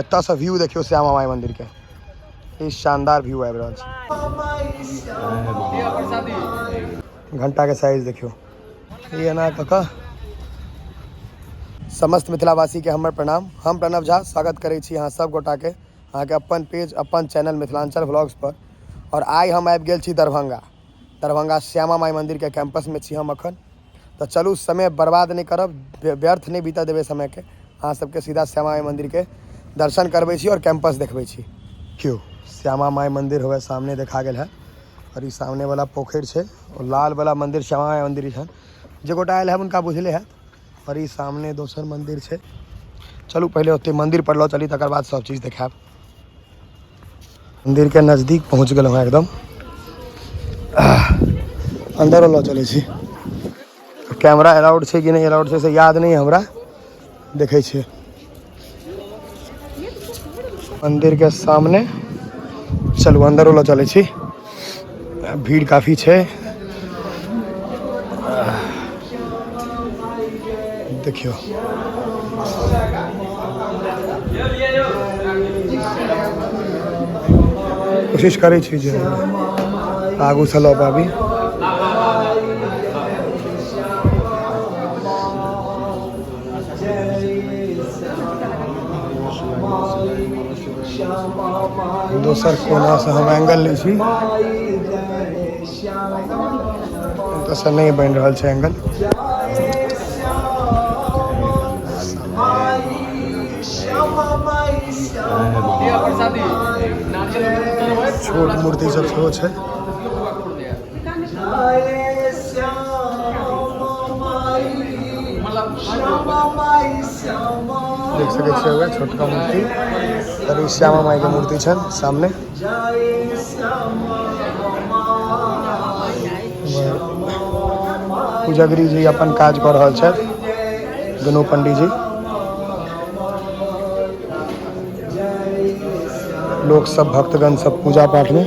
एतऽसँ व्यू देखियौ श्यामा माइ मंदिर के, ई शानदार व्यू आबि रहल छै। घंटा के साइज देखियौ, ई एना कऽ कऽ। समस्त मिथिलावासी के हमर प्रणाम। हम प्रणव झा स्वागत करै छी अहाँ सब गोटा के अहाँके अपन पेज अपन चैनल मिथिलांचल व्लॉग्स पर। और आइ हम आबि गेल छी दरभंगा, दरभंगा श्यामा माइ मंदिर के कैंपस में छी हम अखन। तऽ चलू समय बर्बाद नहि करब, व्यर्थ नहि बीतऽ देबै समयके। अहाँ सबके सीधा श्यामा माइ मन्दिरके दर्शन करबै छी और कैंपस देखबै छी। क्यों श्यामा माइ मन्दिर हुए सामने देखा गेल है और ई सामने वाला पोखरि छै और लाल वाला मन्दिर श्यामा माइ मन्दिर छनि, जे गोटा आयल है हुनका बुझले हैत। और ई सामने दोसर मन्दिर छै। चलू पहिले ओते मन्दिर पर लऽ चली, तकर बाद सब चीज देखायब। मंदिर के नजदीक पहुंच गेलहुँ हँ एकदम, अंदर लऽ चलै छी। कैमरा अलाउड छै कि नहि अलाउड छै से याद नहि हमरा, देखै छियै। मंदिर के सामने चलू, अंदरो लऽ चलै छी। भीड़ काफी छै, देखियौ। कोशिश करै छी जे आगूसँ लऽ पाबी। दोसर कोनासँ हम एंगल लै छी, एतऽसँ नहि बनि रहल छै एंगल। छोट मूर्ति सब सेहो छै। देख सकै छियै वएह छोटका मूर्ति और ई श्यामा माई के मूर्ति छनि सामने। पुजगरी जी अपन काज कऽ रहल छथि, दुनू पंडीजी। लोक सब भक्तगण सब पूजा पाठ में।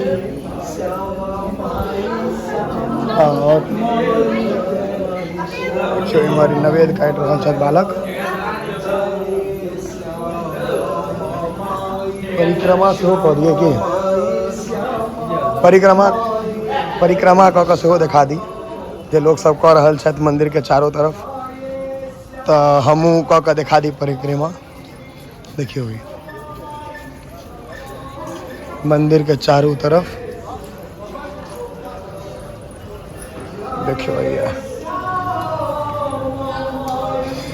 और इम्हर नवेद काटि रहल छथि बालक। परिक्रमा सेहो कऽ दियै की? परिक्रमा, परिक्रमा कऽ कऽ सेहो देखा दी जे लोक सब कऽ रहल छथि मंदिर के चारो तरफ, तऽ हमहूँ कऽ कऽ देखा दी परिक्रमा। देखियौ ई मंदिर के चारू तरफ देखियौ, भैया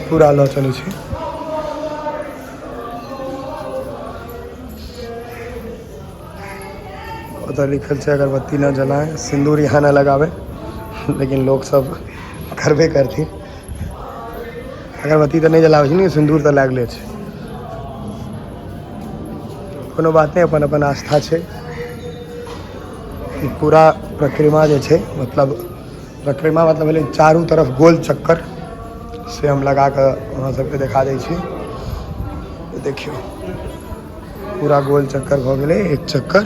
पूरा लऽ चलै छी। ओतऽ लिखल छै अगरबत्ती न जलाए, सिन्दूर यहाँ न लगावे, लेकिन लोक सब करबे करथिन। अगरबत्ती तऽ नहि जलाबै छै ने, सिन्दूर तऽ लागले छै। कोनो बात नहि, अपन अपन आस्था छै। ई पूरा परिक्रमा जे छै, मतलब परिक्रमा मतलब भेलै चारू तरफ गोल चक्कर, से हम लगा कऽ अहाँ सबके देखा दै छी। देखियौ पूरा गोल चक्कर भऽ गेलै, एक चक्कर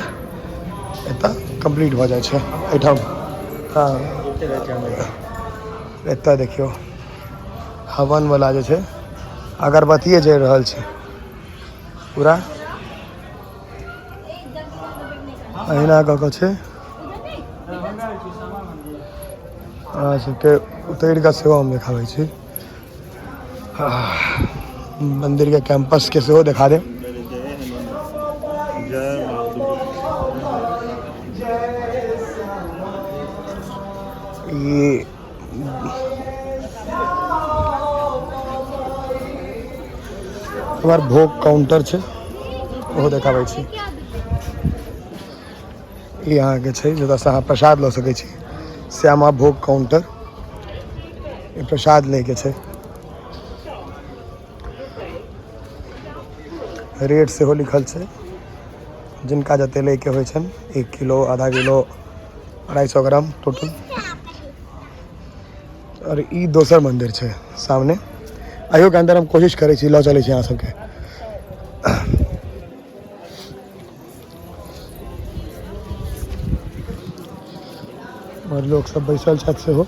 एतऽ कम्प्लीट भऽ जाइ छै एहिठाम। हँ, एतऽ देखियौ हवन वाला जे छै अगरबत्तिए जरि रहल छै पूरा, अहिना कऽ कऽ छै। अहाँ सबके उतरि कऽ सेहो हम देखाबै छी, मन्दिरके कैंपसके सेहो देखा देब। ई हमर भोग काउंटर छै, ओहो देखाबै छी। ई अहाँके छै जतऽसँ अहाँ प्रसाद लऽ सकै छी, श्यामा भोग काउंटर, ई प्रसाद लैके छै। रेट सेहो लिखल छै, जिनका जते लैके होइ छनि, 1 किलो, आधा किलो, 250 ग्राम टोटल। और ई दोसर मंदिर छै सामने, अहियो के अंदर हम कोशिश करै छी लऽ चलै छी अहाँ सबके। और लोक सब बैसल छथि सेहो।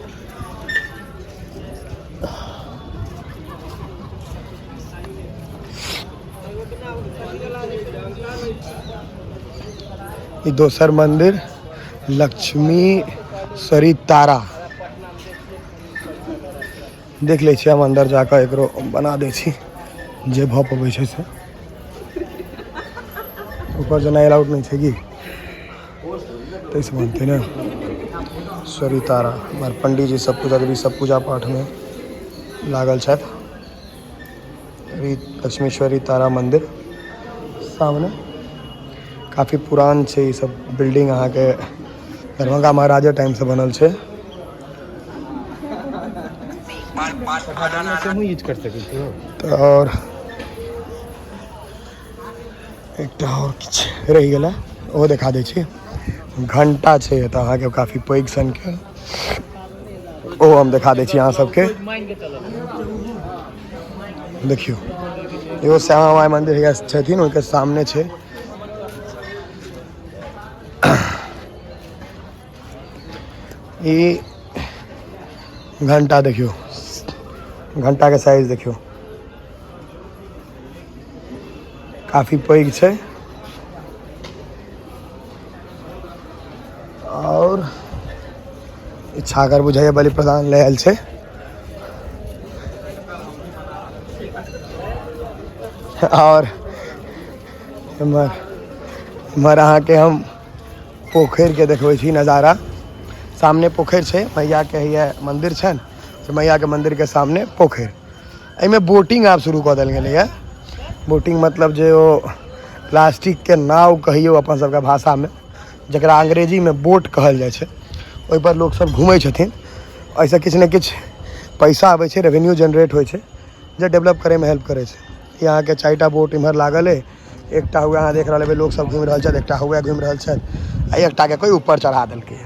ई दोसर मंदिर लक्ष्मीश्वरी तारा देख लै छियै हम अन्दर जाकऽ एकरो बना दै छी जे भऽ पबै छै से। ऊपर जेना एलाउड नहि छै की ताहिसँ बनतै ने। श्वरी तारा एम्हर पंडीजी सब पुजगरी सब पूजा पाठमे लागल छथि। लक्ष्मीश्वरी तारा मंदिर सामने काफी पुरान छै। ई सब बिल्डिंग अहाँके दरभंगा महाराजा टाइमसँ बनल छै। यूज कर सकै छी। तऽ आओर एकटा आओर किछु रहि गेलै, ओहो देखा दै छी। घंटा छै एतऽ अहाँके काफी पैघ सनके, ओहो हम देखा दै छी अहाँ सबके। देखियौ एगो श्यामा माइ मंदिर हैया छथिन, ओहिके सामने छै। ई घंटा देखियौ, घंटाके साइज देखियौ काफी पैघ छै। आओर ई छागर बुझाइए बलि प्रदान लए आयल छै। आओर एम्हर एम्हर अहाँके हम पोखरिके देखबै छी नजारा। सामने पोखरि छै, मैयाके हैया मंदिर छनि, तऽ मैयाके मंदिरके सामने पोखरि। एहिमे बोटिंग आब शुरू कऽ देल गेलैए। बोटिंग मतलब जे ओ प्लास्टिकके नाव कहियौ अपन सबके भाषामे, जकरा अंग्रेजीमे बोट कहल जाइ छै, ओहिपर लोकसब घुमै छथिन। एहिसँ किछु ने किछु पैसा अबै छै, रेवेन्यू जनरेट होइ छै, जे डेवलप करैमे हेल्प करै छै। ई अहाँके 4टा बोट इम्हर लागल अइ, एकटा हुए अहाँ देख रहल हेबै लोक सब घुमि रहल छथि, एकटा हुए घुमि रहल छथि आ एकटाके कोइ ऊपर चढ़ा देलकै।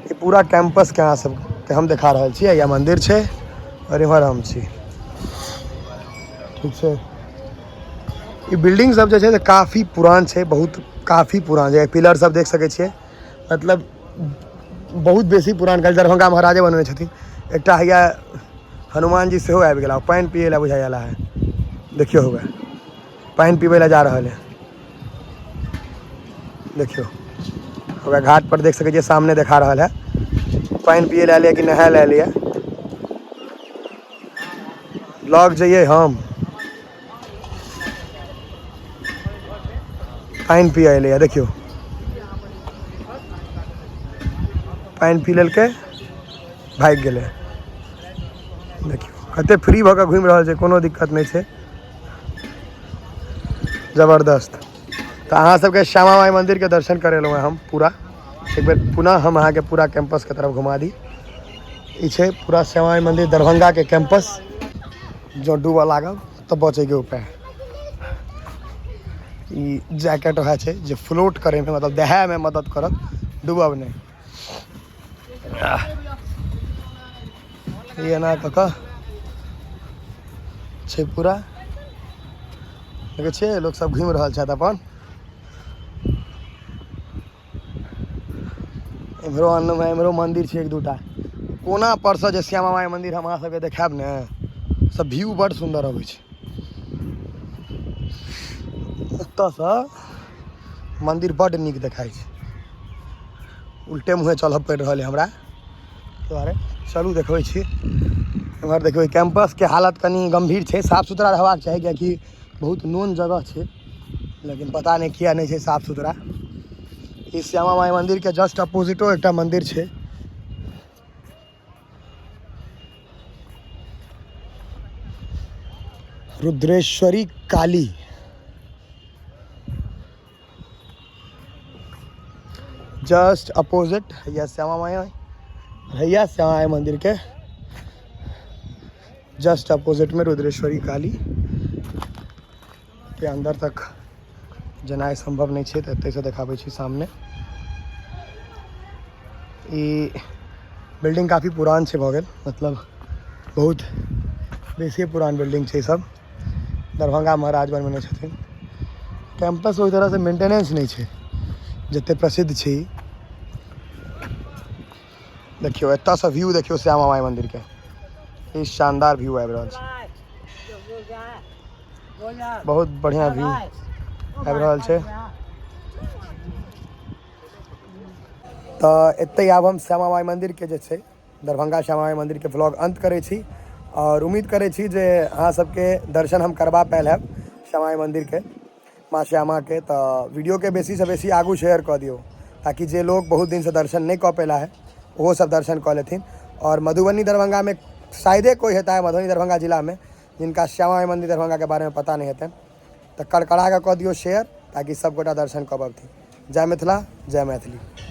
ई पूरा कैंपसके अहाँ सबके हम देखा रहल छी। या मंदिर छै आओर इम्हर हम छी। ठीक छै, ई बिल्डिंग सब जे छै से काफी पुरान छै, बहुत काफी पुरान छै। पिलर सब देख सकै छियै, मतलब बहुत बेसी पुरान। खाली दरभंगा महाराजे बनने छथिन। एकटा हैया हनुमान जी सेहो आबि गेला पानि पियै लए बुझाइ आयल है। देखियौ हुए पानि पीबै लए जा रहल है। देखियौ ओकरा घाट पर देख सकै छियै, सामने देखा रहल है। पानि पियै लए एलियै कि नहाय लए एलियै, लग जइयै हम। पानि पियै एलैए, देखियौ पानि पी लेलकै, भागि गेलै। देखियौ कते फ्री भऽ कऽ घुमि रहल छै, कोनो दिक्कत नहि छै, जबरदस्त। तऽ अहाँ सबके श्यामा माइ मन्दिरके दर्शन करेलहुँ हँ हम पूरा। एक बेर पुनः हम अहाँके पूरा कैंपसके तरफ घुमा दी। ई छै पूरा श्यामा माइ मन्दिर दरभंगाके कैंपस। जँ डूबऽ लागब तऽ बचैके उपाय ई जैकेट वएह छै जे फ्लोट करैमे मतलब दहायमे मदद करत, डूबब नहि। ई एना कऽ कऽ छै पूरा। देखै छियै लोक सब घुमि रहल छथि अपन। एम्हरो अनलहुँ हेँ, एम्हरो मन्दिर छै एक दूटा। कोना परसँ जे श्यामा माइ मन्दिर हम अहाँ सबके देखायब ने, सब व्यू बड़ सुन्दर अबै छै। एतऽसँ मन्दिर बड्ड नीक देखाइ छै। उल्टे मुँहे चलऽ पड़ि रहल अइ हमरा दुआरे। चलू देखबै छी। एम्हर देखबै कैंपसके हालत कनि गम्भीर छै, साफ सुथरा रहबाक चाही, किएकि बहुत नोन जगह छै, लेकिन पता नहि किया नहि छै साफ सुथरा। ई श्यामा माइ मन्दिरके जस्ट अपोजिटो एकटा मन्दिर छै। रुद्रेश्वरी काली जस्ट अपोजिट हैया श्यामा माई, हैया श्यामा माई मंदिर के जस्ट अपोजिट में रुद्रेश्वरी काली के अंदर तक जेनाइ संभव नहीं छै, तऽ एतहिसँ देखाबै छी सामने। ई बिल्डिंग काफी पुरान छै भऽ गेल, मतलब बहुत बेसी पुरान बिल्डिंग छै। सब दरभंगा महाराज बनबेने छथिन। कैंपस ओहि तरहसँ मेंटेनेंस नहि छै जते प्रसिद्ध छै ई। देखियौ एतऽसँ व्यू देखियौ श्यामा माइ मंदिरके, ई शानदार व्यू आबि रहल छै, बहुत बढ़िया व्यू आबि रहल छै। तऽ एतहि आब हम श्यामा माइ मन्दिरके जे छै दरभंगा श्यामा माइ मन्दिरके व्लॉग अन्त करै छी आओर उम्मीद करै छी जे अहाँ सबके दर्शन हम करबा पायल हैब श्यामा माइ मन्दिरके, माँ श्यामाके। तऽ वीडियोके बेसीसँ बेसी आगू शेयर कऽ दियौ ताकि जे लोग बहुत दिनसँ दर्शन नहि कऽ पेला है ओहो सब दर्शन कऽ लेथिन। आओर मधुबनी दरभंगामे शायदे कोइ हेता है मधुबनी दरभंगा जिलामे जिनका श्यामा माइ मन्दिर दरभंगाके बारेमे पता नहि हेतनि, तऽ कड़कड़ा कऽ दियौ शेयर ताकि सब गोटा दर्शन कऽ पबथिन। जय मिथिला, जय मैथिली।